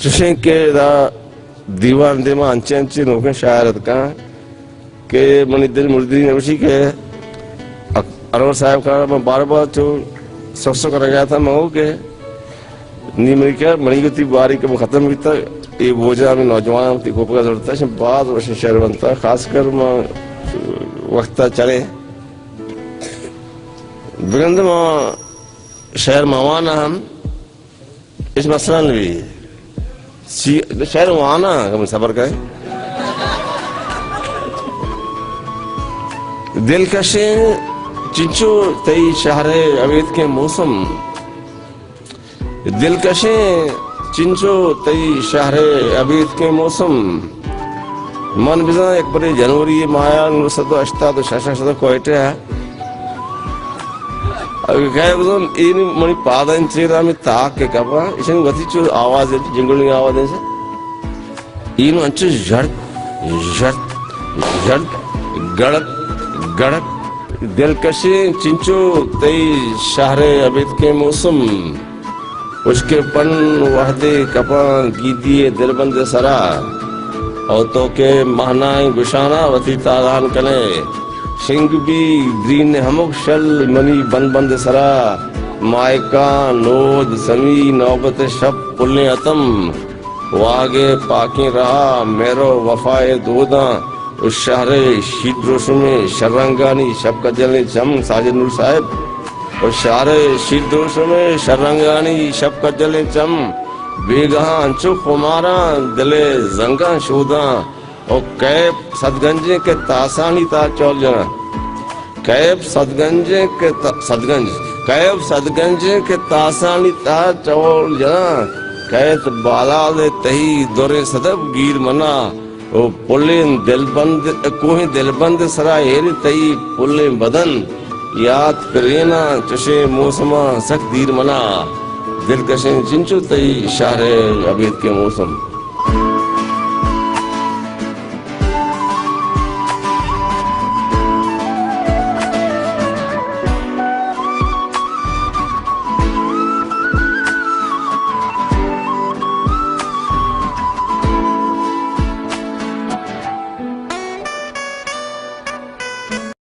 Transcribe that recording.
چشیں کہ ادا دیوان دیما انچیں انچیں نوکیں شاعر اتکاں کہ منی دل مردری نہ گوشی کہ اک-، انور صاحب کا من بار بار چو سک سک کنگا اتاں، من گو کہ نی منی کیا، منی گو تی باری کہ من ختم بیتا، اے بوجا ہمیں نوجوان تی کوپگا زورتا، شن باز روشن شعر بنتا، خاص کر ما وقتا چلے بگند ما شعر موانا ہم ہچ مسئلہ نہ بی۔ چی-، شعر وانا، کم صبر کرے۔ دلکشیں چنچو تئی شہر ابیتکیں موسم۔ دلکشیں چنچو تئی شہر ابیتکیں موسم۔ من بزاں یک برے جنوری ماہ ءَ نو سد ءُ ہشتاد ءُ شش ءَ کوئٹہ ءَ۔ اگہ کئے بزاں اے نی منی پادانی چیر ءَ ہمے تاک کہ کپاں، ایشانی وتی چو آواز انت، جنگلیں آواز انت۔ اے نو انچو ژڑک، ژڑک، ژڑک، گڑک، گڑک۔ دلکشیں چنچو تئی شہر ءِ ابیتکیں موسم۔ ہشکیں پن وہدے کپاں گیدی ءِ دلبند ءِ سرا، او تو کہ مہنائیں گشانا وتی تالان کنئے۔ شنگ بی درین ہمک شل منی بند بند ءِ سرا، ماہکان، نود، سمی، نوبت ءِ شپ پلیں اتم۔ واہگ ءِ پاکیں راہ ءَ مہر ءُ وفا ءِ دوداں، ءُ شہر ءِ شیر دروشمیں شررنگانی شپ کجلیں چم، ساجد نور صاحب، ءُ شہر ءِ شیر دروشمیں شررنگانی شپ کجلیں چم، بیگہاں انچو خماراں دل ءِ زنگاں شوداں، ءُ کیپ سدگنجیں کہ تاسانی تہا چول جناں۔ کیپ سدگنجیں کہ ت-، سدگنج۔ کیپ سدگنجیں کہ تاسانی تہا چول جناں۔ کیت بالاد ءِ تہی دریں صدف گیر منا۔ او پلیں دلبند، کوہیں دلبند ءِ سرا ایر تئی پلیں بدن۔ یات پریناں چشیں موسماں سک دیر منا۔ دلکشیں چنچو تئی شہر ءِ ابیتکیں موسم۔